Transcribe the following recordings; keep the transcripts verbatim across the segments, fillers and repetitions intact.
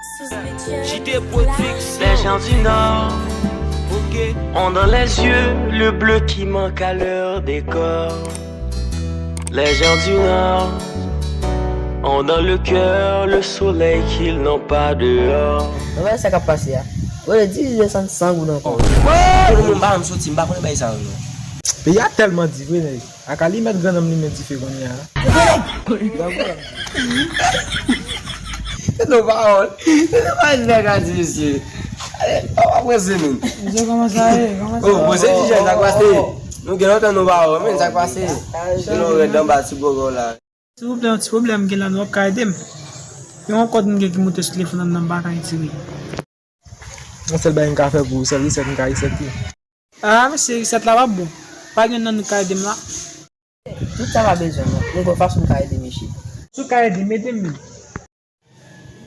J T Production. Les gens du Nord ont dans les yeux le bleu qui manque à leur décor. Les gens du Nord ont dans le cœur le soleil qu'ils n'ont pas dehors. Mwen wè sa k ap pase a. Wè, diz desann san goud ankò. Tout moun pa janm soti, m pa konnen bagay sa yo non. Peyi a tèlman di vre, nèg. Ak alimèt grannanm limen dife kounye a. Se nou pawòl. Se nou pawòl nèg a di mesye. Ale, pa prese nou. Mesye, kòman sa ye? Kòman sa ye? Oh, bon, se ti jèn, sa k pase? Nou gen lontan nou pa wè, men sa k pase? Se nou rèd anba ti gogo la. Silvouplè, yon ti pwoblèm gen la, nou ap ka ede m? Yon kòd m gen ki moute sou telefòn nan, m pa ka retire. Yon sèl bagay m ka fè pou ou, sèl resèt m ka resèt li. Ah, mesye, resèt la p ap bon. Pa gen nan nou ka ede m la. Tout sa pa bezwen non. Mwen gon fason m ka ede misye. Si w ka ede m, ede m menm.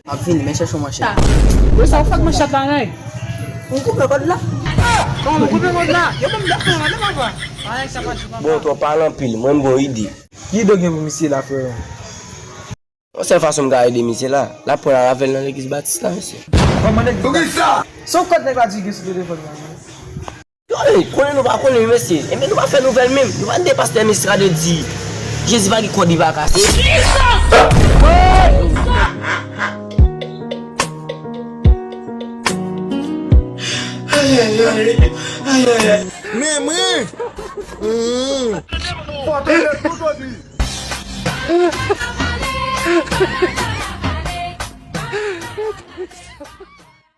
M ap vini, men chèche yon manchèt. Wi, sa w fè ak manchèt la, nèg? M koupe kòd la. Kòman w koupe kòd la? Yo ban m dòk la, non, papa. Ay, sa pa di, papa. Bon, twò pale anpil, mwen m gon ide. Ki ide w gen pou misye la, frè? Yon sèl fason m ka ede misye la, l ap pran l al avè l nan legliz batis la, mesye. Kòman legliz batis? Poukisa? Se yon kòd nèg la di gen sou telefòn nan. Yo, konnen nou pa konnen wi, mesye. Enben, nou pa fè nouvèl menm. Nou pa tande pastè Mestra de di Jezi pa gen kòd li pa kase. Ayayay. Ayayay. Men mwen. Mm. Fò tande tout odi.